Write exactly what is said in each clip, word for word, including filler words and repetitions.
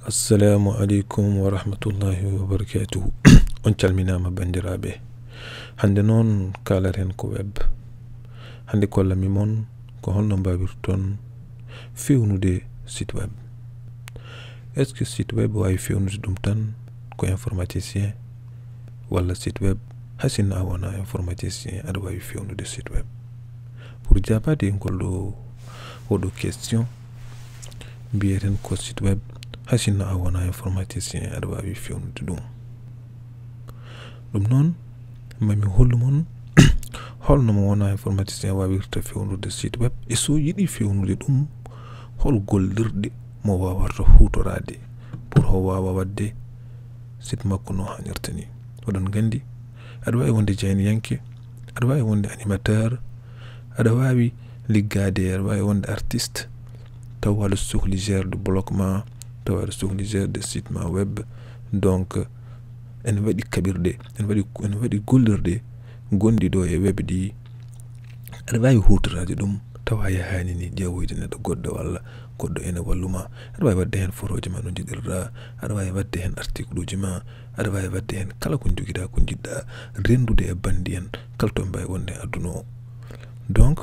Assalamu aleykum wa rahmatullahi wa barakatuhu. On calminaama, banndiraaɓe. Hannde noon, kaalaren ko web. Hannde, kollanmi mon ko holno mbaawirton feewnude site web. Est-ce que site web waawi feewnude ɗum tan ko informaticien, walla site web, hay sinno a wonaa informaticien, aɗa waawi feewnude site web? Pour jaabaade e ngol ɗo, oɗo question, mbiyeten ko site web, hay sinno a wonaa informaticien, aɗa waawi feewnude ɗum. Ɗum noon, mami hollu mon holno mo wonaa informaticien waawirta feewnude site web, e so yiɗi feewnude ɗum, hol gollirɗe mo waawarta huutoraade pour o waawa waɗde site makko no haanirta ni. Oɗon nganndi, aɗa waawi wonde jayniyanke, aɗa waawi wonde animateur, aɗa waawi liggaade, aɗa waawi wonde artiste, tawa aɗa sohli gère de blog ma, tawa aɗa sohli gère de site ma web. Donc, ene waɗi kaɓirɗe, ene waɗi, ene waɗi gollirɗe gonɗi ɗo e web ɗi. Aɗa waawi huutoraade ɗum, tawa a yahaani ni ƴeewoyde neɗɗo goɗɗo walla goɗɗo ene wallu ma. Aɗa waawi waɗde heen fotooji ma no njiɗirɗa, aɗa waawi waɗde heen article uji ma, aɗa waawi waɗde heen kala ko njogiɗa, ko njiɗɗa renndude e banndi en, kala to mbaawi wonde e aduna o. Donc,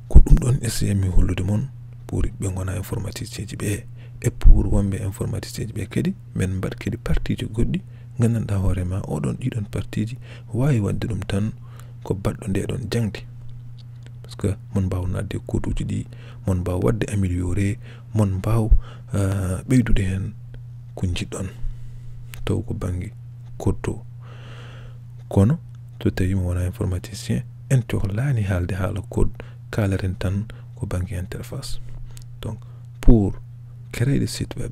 ko ɗum ɗoon essayé mi hollude mon pour ɓe ngonaa informaticien ji ɓe, e pour wonɓe informaticien ji ɓe kadi, men mbaɗ kadi partie ji goɗɗi, nganndanɗaa hoore ma, oɗon, ɗiɗon partie ji waawi waɗde ɗum tan ko baɗɗo nde ɗon jaŋde. Parce que mon mbaaw naatde e code uji ɗi, mon mbaaw waɗde amélioré, mon mbaaw, euh, ɓeydude heen ko njiɗɗon, taw ko bannge code to. Kono so tawii mo wonaa informaticien, en cohlaani haalde haala code, kaaleren tan ko bannge interface. Donc, pour créer des sites web,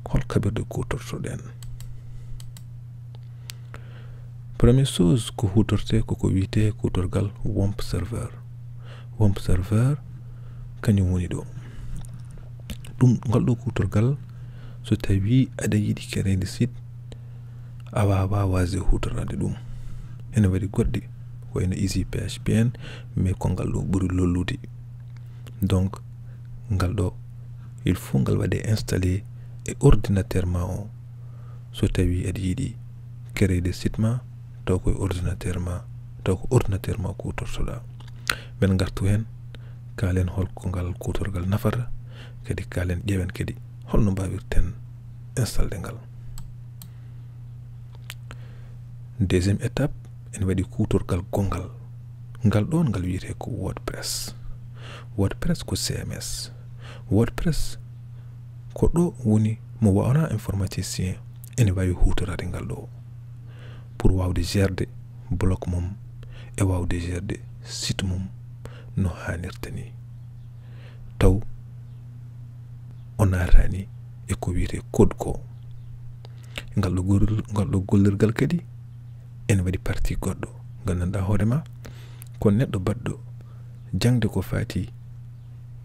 hol kaɓirɗe kuutortoɗen? Première chose ko huutortee ko ko wiyetee kuutorgal WOMP serveur. WOMP serveur, kañum woni ɗo. Ɗum, ngal ɗo kuutorgal, so tawii aɗa yiɗi créer site, a waawaa waasde huutoraade ɗum. Ene waɗi goɗɗi, ko wayno Easy P H P en, mais ko ngal ɗo ɓuri lollude. Donc, ngal ɗo, il faut ngal waɗe installé e ordinateur ma o. So tawii aɗa yiɗi créer site ma, taw ko e ordinateur ma, taw ko ordinateur ma kuutortoɗaa. Men ngartu heen, kaalen hol ko ngal kuutorgal nafata, kadi kaalen, ƴeewen kadi holno mbaawirten installde ngal. Deuxième étape, ene waɗi kuutorgal gonngal. Ngal ɗoon, ngal wiyetee ko WordPress. WordPress ko C M S. WordPress ko ɗo woni mo wonaa informaticien ene waawi huutoraade ngal ɗo pour waawde gérde blog mum e waawde gérde site mum no haanirta ni. Taw o naataani e ko wiyetee code ko. Ngal ɗo gollirgal, ngal ɗo gollirgal kadi ene waɗi partie goɗɗo, nganndanɗaa hoore ma ko neɗɗo baɗɗo jaŋde ko faati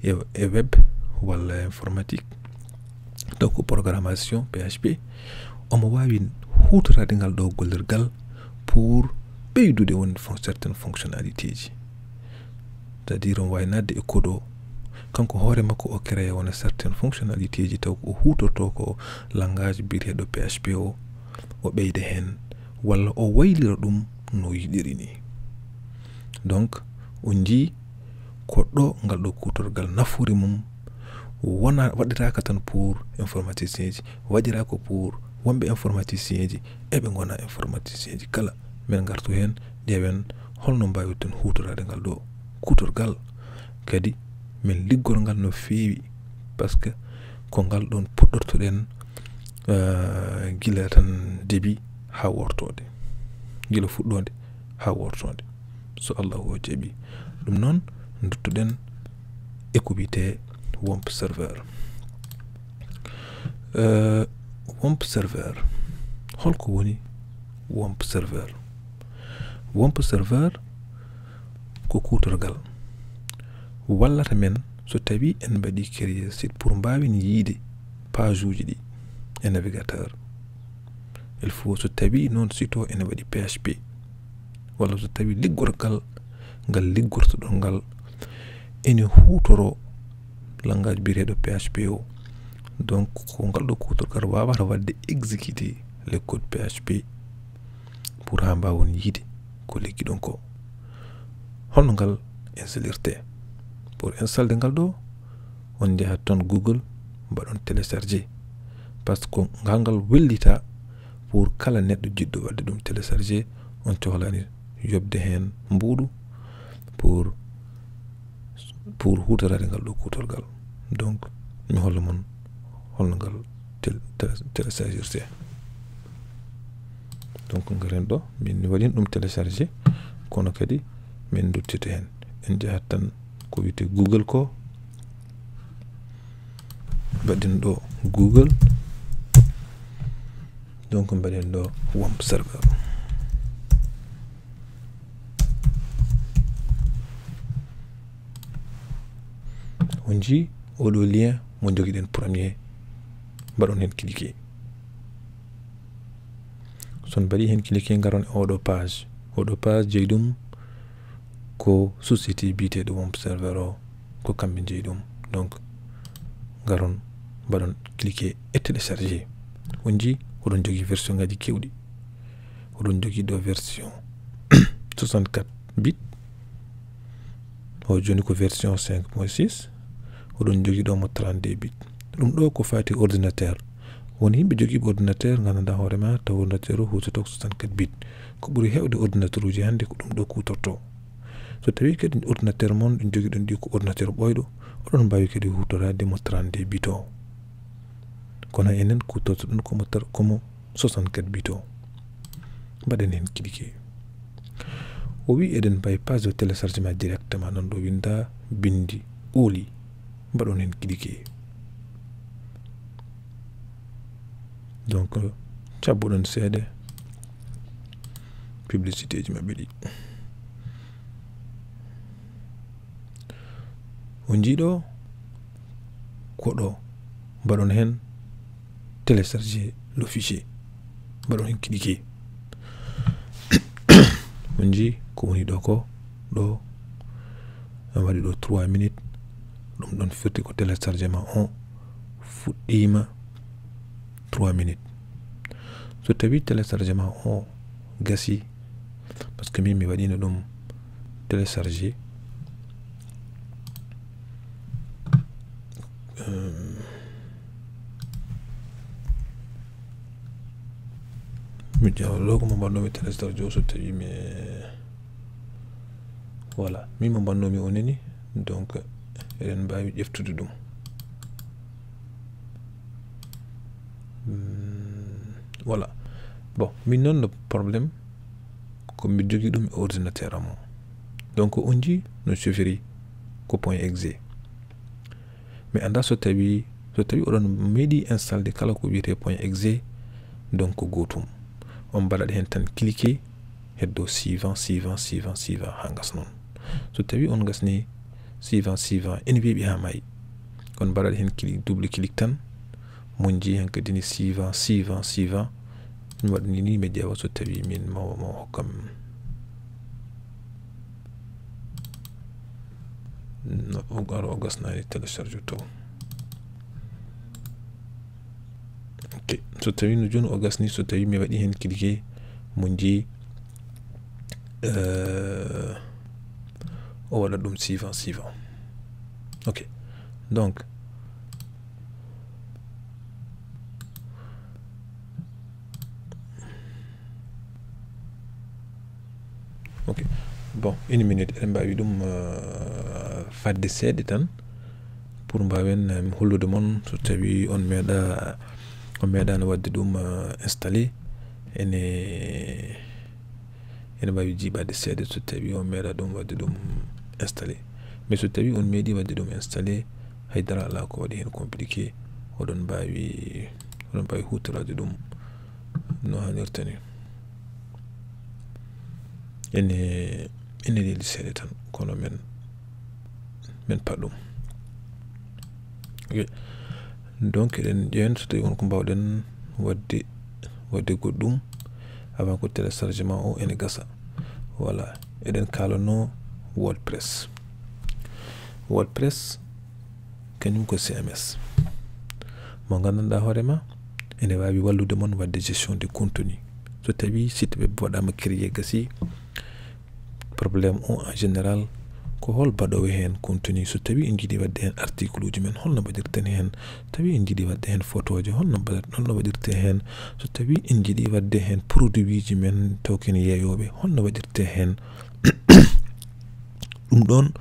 e, e web walla informatique, taw ko programmation P H P, omo waawi huutoraade ngal ɗo gollirgal pour ɓeydude won fon-, certaines fonctionnalités ji. C'est-à-dire, omo waawi naatde e code o, kanko hoore makko o créé wona certaines fonctionnalités ji, taw ko o huutorto ko langage biyeteeɗo P H P o, o ɓeyda heen, walla o waylira ɗum no yiɗiri ni. Donc, on njii ko ɗo ngal ɗo kuutorgal nafoore mum wona, waɗiraaka tan pour informaticien ji, waɗiraa ko pour wonɓe informaticien ji e ɓe ngonaa informaticien ji kala. Men ngartu heen, ƴeewen holno mbaawirten huutoraade ngal ɗo kuutorgal. Kadi men liggor ngal no feewi, parce que ko ngal ɗoon puɗɗortoɗen, euh, gila tan début haa wortoode, gila fuɗɗoode haa wortoode, so Allahu o jaɓi. Ɗum noon, nduttuɗen e ko wiyetee WOMP serveur. Euh, WOMP serveur, holko woni WOMP serveur? WOMP serveur ko kuutorgal wallata men so tawii en mbaɗii créer site pour mbaawen yiyde page uji ɗi e navigateur. Il faut so tawii noon site o ene waɗi P H P, walla so tawii liggorgal ngal liggortoɗon ngal ene huutoro langage biyeteeɗo P H P o, Donc ko ngal ɗo kuutorgal waawata waɗde exécuter le code P H P pour haa mbaawon yiide ko liggiɗon ko. Holno ngal installirte? Pour installde ngal ɗo, on njahat toon Google, mbaɗon télécharger. Parce que ngal ngal wellita pour kala neɗɗo jiɗɗo waɗde ɗum télécharger, on cohlaani yoɓde heen mbuuɗu pour, pour huutoraade ngal ɗo kuutorgal. Donc, mi holla mon holno ngal tel-, tel-, téléchargirte. Donc, ngaren ɗo, min waɗin ɗum télécharger, kono kadi min duttoto heen. En njahat tan ko wiyetee Google ko, mbaɗen ɗo Google, donc mbaɗen ɗo WAMP server. On njii oɗo lien mo njogiɗen premier, mbaɗon heen cliquer. So on mbaɗii heen cliquer, ngaron e oɗo page. Oɗo page jeyi ɗum ko société biyeteeɗo WAMP server o, ko kamɓe njeyi ɗum. Donc, ngaron mbaɗon cliquer e télécharger. On njii oɗon jogii version ngaji keewɗi. Oɗon jogii ɗo version soixante-quatre bit. O jooni ko version cinq point six. Oɗon jogii ɗo mo trente-deux bit. Ɗum ɗo ko faati ordinateur. Won yimɓe jogiiɓe ordinateur, nganndanɗaa hoore ma, taw ordinateur o huutoto ko soixante-quatre bit. Ko ɓuri heewde ordinateur uji hannde ko ɗum ɗo kuutorto. So tawii kadi ordinateur mon ɗo njogiɗon ɗi ko ordinateur ɓooyɗo, oɗon mbaawi kadi huutoraade mo trente-deux bit o. Kono enen kuutorto ɗum ko mo tar-, ko mo soixante-quatre bit o. Mbaɗen heen cliquer. O wi eɗen mbaawi pasde téléchargement directement, noon ɗo winnda binndi Oli. Mbaɗon heen cliquer. Donc, cabboɗon seeɗa publicité ji maɓɓe ɗi. On njii ɗo, ko ɗo mbaɗon heen télécharger le fichier. Mbaɗon heen cliquer. On njii ko woni ɗo ko, ɗo en waɗi ɗo trois minutes. Ɗum ɗon firti ko téléchargement o fuɗɗiima trois minutes. So tawii téléchargement o gasi, parce que min mi waɗiino ɗum télécharger, euh, mi ƴeewa ɗo ko mo mbaɗnoomi télécharger o, so tawii mi, voilà, min mo mbaɗnoomi o nani, donc eɗen mbaawi ƴeftude ɗum. Hmm, voilà. Bon, min noon no problème ko mi jogii ɗum e ordinateur am o. Donc on njii no cofiri ko point exe. Mi anndaa so tawii, so tawii oɗon meeɗi installde kala ko wiyetee point exe, donc ko gootum. On mbaɗat heen tan cliquer, heddo suivant, suivant, suivant, suivant, haa ngas noon. So tawii on ngasni suivant, suivant, ene weeɓi haa maayi. On mbaɗat heen clic, double clic tan, mon njii heen kadi ni suivant, suivant, suivant. Mi waɗani ni, mi ƴeewa so tawii min mo, mo hokkam. No, o, o gasnaani télécharge taw. Ok, so tawii no jooni o gasni, so tawii mi waɗi heen cliquer, mon njii, euh, o waɗa ɗum suivant, suivant. Ok, donc, ok, bon, une minute, eɗen mbaawi ɗum, euh, fadde seeɗa tan, pour mbaawen, euh, hollude mon so tawii on meeɗa, on meeɗaano waɗde ɗum, euh, installé, ene, ene mbaawi jiiɓaade seeɗa so tawii on meeɗa ɗum waɗde ɗum installé. Mais so tawii on meeɗi waɗde ɗum installé, haydara alaa ko waɗi heen compliqué, oɗon mbaawi, oɗon mbaawi huutoraade ɗum no haanirta ni. Ene, ene leeli seeɗa tan, kono men, men paɗ ɗum. Ok. Donc, eɗen ƴeewen so tawii won ko mbaawɗen waɗde, waɗde goɗɗum avant ko téléchargement o ene gasa. Voilà, eɗen kaalanoo WordPress. WordPress, kañum ko C M S. mo nganndanɗaa hoore ma ene waawi wallude mon waɗde gestion de contenu. So tawii site web waɗaama créé, gasi, problème o en général ko hol baɗoowo heen contenu. So tawii en njiɗi waɗde heen article uji men, holno mbaɗirten heen? Tawi en njiɗi waɗde heen photo ji, holno mbaɗ-, holno waɗirte heen? So tawii en njiɗi waɗde heen produit ji men taw ko en yeeyooɓe, holno waɗirte heen? Ɗum ɗoon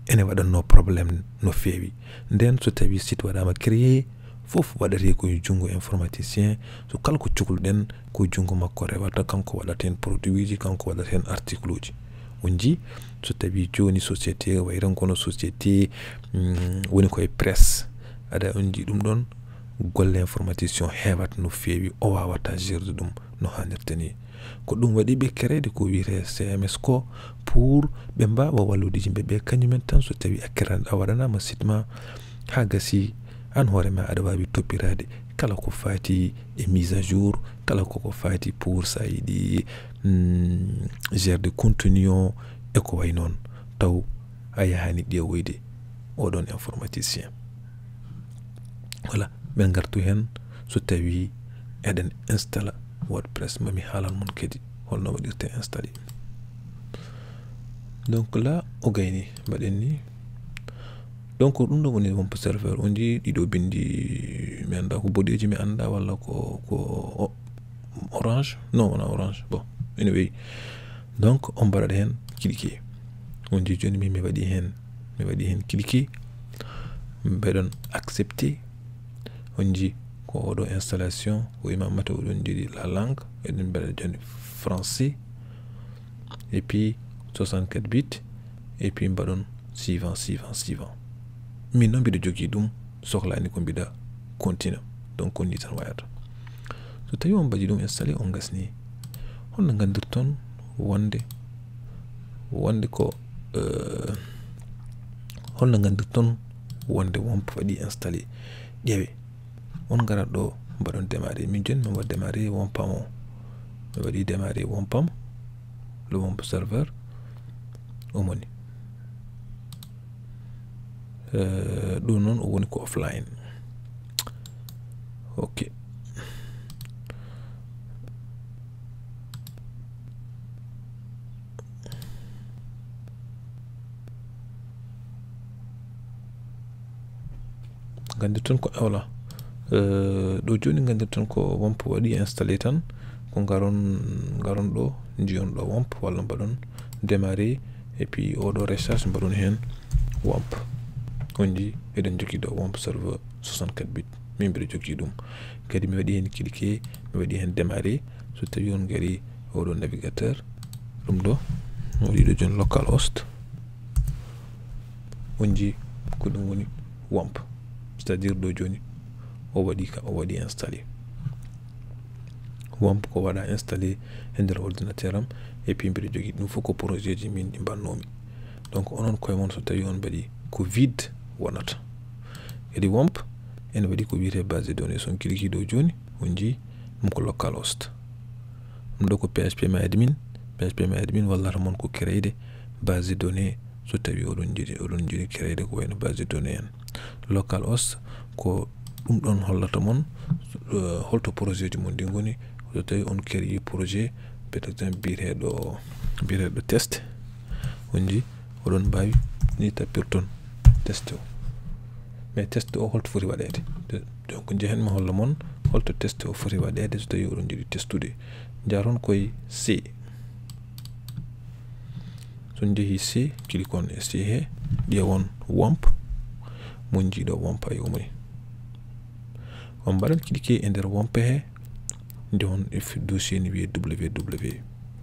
ene waɗatnoo problème no feewi. Ndeen so tawii site waɗaama créé, fof waɗatee ko e junngo informaticien. So kala ko cokluɗen, ko e junngo makko rewata, kanko waɗata heen produit ji, kanko waɗata heen article uji. On njii, so tawii jooni société, wayra ngono société, mm, woni ko e presse, aɗa, on njii ɗum ɗoon, golle informaticien heewat no feewi, o waawata gérde ɗum no haanirta ni. Ko ɗum waɗi ɓe créé de ko wiyetee C M S ko, pour ɓe mbaawa wallude yimɓe ɓe, kañum en tan. So tawii a créé, a waɗanaama site ma, haa gasi, aan hoore ma aɗa waawi toppitaade kala ko faati e mise à jour, kala ko ko faati pour, so a yiɗi, mm, gérde contenu o e ko wayi noon, taw a yahaani ƴeewoyde oɗon informaticien. Voilà, min ngartu heen so tawii eɗen installa WordPress. Ma mi haalan mon kadi holno waɗirte installé. Donc là, o gayni, mbaɗen ni. Donc ɗum ɗo woni WOMP serveur. On njii ɗiɗo binndi, mi anndaa ko boɗeeji mi anndaa walla ko, ko o-, orange. Non, wonaa orange. Bon, anyway. Donc on mbaɗat heen cliquer. On njii jooni min mi waɗi heen, mi waɗi heen cliquer. Mbeɗon accepter. On njii ko oɗo installation, o imamata oɗon njii la langue, eɗen mbaɗa jooni français, et puis soixante-quatre bits, et puis mbaɗon suivant, suivant, suivant. Min noon mbiɗa jogii ɗum, sohlaani ko mbiɗa continue. Donc ko nii tan wayata. So tawii on mbaɗii ɗum installé, on ngasnii, holno nganndirton wonde, wonde ko, euh, holno nganndirton wonde WOMP waɗii installé? Ƴeewee, on ngarat ɗo, mbaɗon démarrer. Min jooni mi waɗa démarrer WOMP am o. Mi waɗi démarrer WOMP am, le WOMP serveur, o moni. Eh, ɗum noon o woni ko offline. Ok. Nganndirton ko, voilà. Eh, ɗo jooni nganndirton ko WOMP waɗi installé tan. Ko ngaron, ngaron ɗo, njiyon ɗo WOMP, walla mbaɗon démarrer, et puis oɗo recherche mbaɗon heen WOMP. On njii eɗen jogii ɗo WOMP serveur soixante-quatre bits. Min mbiɗa jogii ɗum. Kadi mi waɗi heen cliquer, mi waɗi heen démarrer. So tawii on ngarii oɗo navigateur, ɗum ɗo, mi waɗi ɗo jooni localhost. On njii ko ɗum woni WOMP. C'est-à-dire ɗo jooni o waɗi ka, o waɗi installé. WOMP ko waɗa installé e nder ordinateur am, et puis mbiɗa jogii ɗum fof ko projet ji min ɗi mbannoomi. Donc onon koye mon so tawii on mbaɗi ko vide wonata. Kadi WOMP ene waɗi ko wiyetee base de données. So on cliquer ɗo jooni, on njii ɗum ko localhost. Ɗum ɗo ko P H P my admin. P H P my admin wallata mon ko créer base de données so tawii oɗon njiɗi, oɗon njiɗi créer ko wayno base de données en. Localhost ko ɗum ɗon hollata mon, eh, holto projet ji mon ɗi ngoni. So tawii on créer projet, peut-être biyeteeɗo, biyeteeɗo test, on njii, oɗon mbaawi ni tappirton test o. Mais test o holto foti waɗeede? Donc njehen mi holla mon holto test o foti waɗeede so tawii oɗon njiɗi testude. Njaron koye C. So on njehii C, cliquon e C he, ƴeewon WOMP. Mon njii ɗo WOMP ay umri. On mbaɗan cliquer e nder WOMP he, njehon e fi-, dossier ne wiyee W W.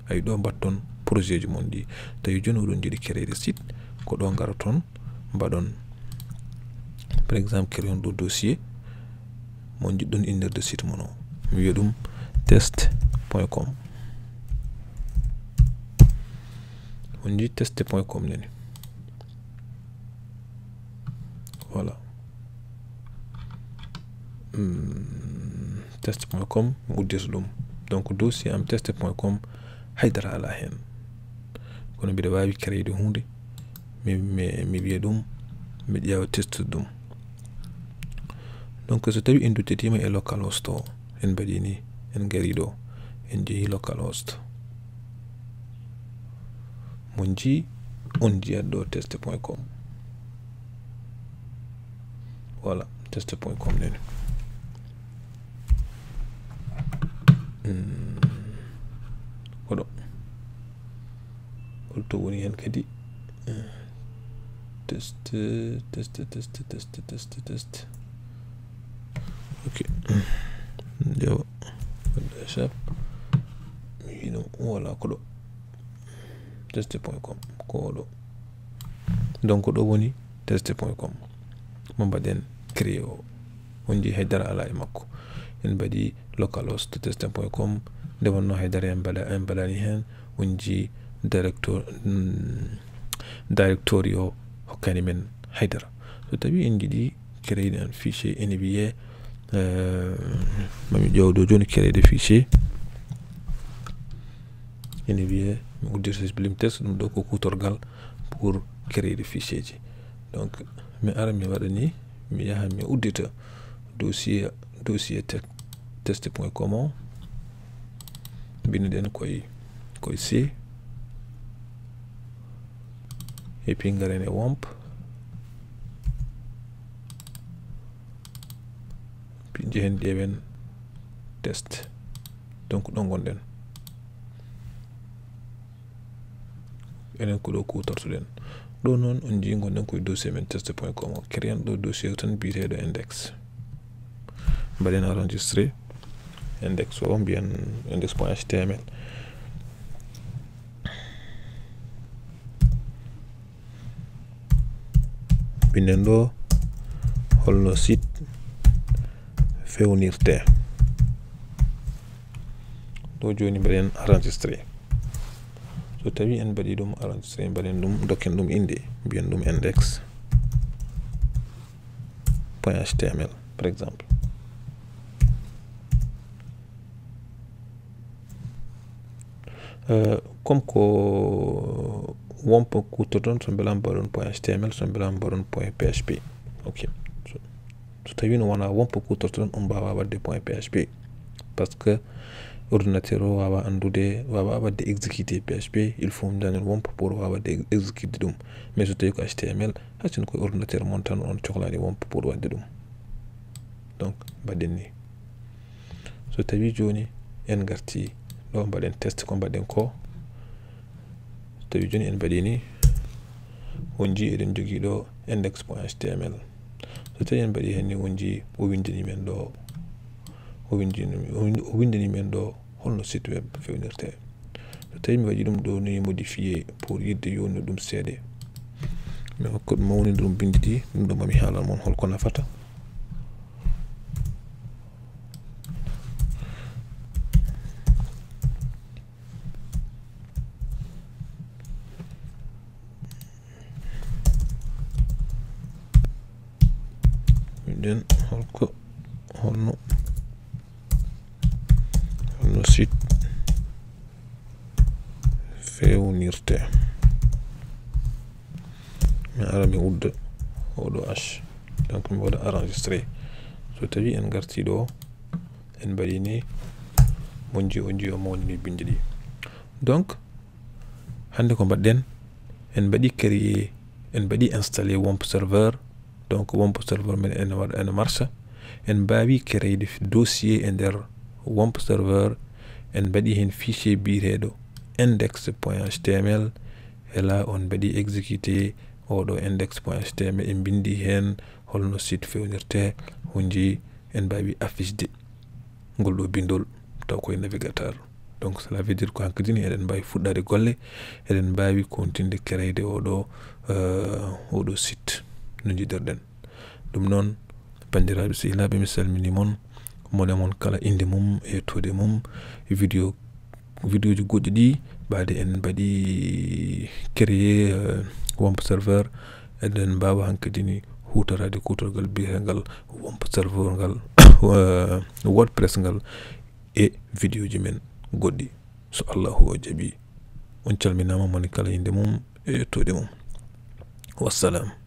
Ay ɗo mbaɗton projet ji mon ɗi. Tawi jooni oɗon njiɗi créer site, ko ɗo ngaroton, mbaɗon, par exemple, créer on ɗo dossier, mo njiɗɗon innirde site mon o. Mi wiya ɗum test point com. On njii test point com nani. Voilà. Hmm, test point com, mi uddita ɗum. Donc, dossier am test point com, haydara alaa heen. Kono mbiɗa waawi créer huunde, mi, mi, mi wiya ɗum, mi ƴeewa test ɗum. Donc, so tawi en duttitiima e localhost o, en mbaɗi ni, en ngari ɗo, en jehi localhost. Mo njii, on njiyat ɗo test point com. Voilà, test point com nene. Hmm. Ko ɗo. Holto woni heen kadi? Eh, test, test, test, test, test, test. Ok. Ndewa. Wadde achat. Mi yiɗum. Voilà, ko ɗo. Test point com. Ko ɗo. Donc, ɗo woni test point com. Mo mbaɗen créé o. On njii haydara alaa e makko. En mbaɗi localhost test point com. Nde wonnoo haydara en mbaɗa-, en mbaɗani heen. On njii directo-, mm, directory o hokkani men haydara. So tawi en njiɗi créé un fichier, ene wiyee, euh, mami ƴeew ɗo jooni créé de fichier. Ene wiyee, mi uddita Sublime Text, ɗum ɗo ko kuutorgal pour créer de fichier ji. Donc, mi ara mi waɗa ni, mi yaha mi uddita dossier, dossier te-, test point com o. Mbinnoɗen koye, koye C. Et puis ngaren e womp. Puis njehen ƴeewen test. Donc ɗo ngonɗen. Enen ko ɗo kuutortoɗen. Ɗo noon on njii ngonɗen koye dossier men test point com o. Créen ɗo dossier tan biyeteeɗo index. Mbaɗen enregistré index o, mbiyen index point H T M L. Mbinden ɗo holno site fewnirte. Ɗo jooni mbaɗen enregistré. So tawi en mbaɗi ɗum enregistré, mbaɗen ɗum, dokken ɗum innde, mbiyen ɗum index point H T M L, par exemple. Euh, comme ko womp kuutorton, so mbela mbaɗon point H T M L, so mbela mbaɗon point P H P. Ok. So, so tawi no wona womp kuutorton, on mbaawa waɗde point P H P. Parce que ordinateur o waawa anndude, waawa waɗde exécuté P H P, il faut dañen womp pour waawa waɗde ex-, exécuté ɗum. Mais so tawi ko H T M L, hay sinno ko ordinateur mon tan on cohlaani womp pour waɗde ɗum. Donc, mbaɗen ni. So tawi jooni en ngarti ɗo, mbaɗen test ko mbaɗen ko. So tawi jooni en mbaɗi ni, on njii eɗen jogii ɗo index point H T M L. So tawi en mbaɗi heen ni, on njii o winndini men ɗo, o winndini, o wind-, o winndini men ɗo holno site web fewnirte. So tawi mi waɗi ɗum ɗo ni modifié pour yiɗde yownude ɗum seeɗa. Mi hokka ɗum mawninde ɗum binndi ɗi, ɗum ɗo mami haalan mon holko nafata. Mbiɗen holko, holno, holno site fewnirte. Mi ara mi udda oɗo H. Donc mi waɗa enregistré. So tawi en ngarti ɗo, en mbaɗi ni, mo njii, o njii o mawnini binndi ɗi. Donc, hannde ko mbaɗɗen, en mbaɗi créé, en mbaɗi installé womp serveur. Donc, womp serveur men ene waɗa, ene marcha. En mbaawi créé de dossier e nder womp serveur. En mbaɗi heen fichier biyeteeɗo index point H T M L. Et là, on mbaɗi exécuté oɗo index point H T M L. En mbinndi heen holno site fewnirte, on njii en mbaawi affiche de ngol ɗo binndol taw koye navigateur. Donc, cela veut dire ko hankadi ni eɗen mbaawi fuɗɗaade golle, eɗen mbaawi continude créé de oɗo, euh, oɗo site no njiɗirɗen. Ɗum noon, banndiraaɓe sehilaaɓe, mi salmini mon, mon e mon kala innde mum e yettoode mum. Vidéo, vidéoji goɗɗi ɗi, ɓaade en mbaɗi créé, euh, womp serveur, eɗen mbaawa hankadi ni huutoraade kuutorgal biyetengal womp serveur ngal, euh, WordPress ngal e vidéoji men goɗɗi. So Allahu o jaɓi, on calminaama, mon kala innde mum e yettoode mum. Wassalam.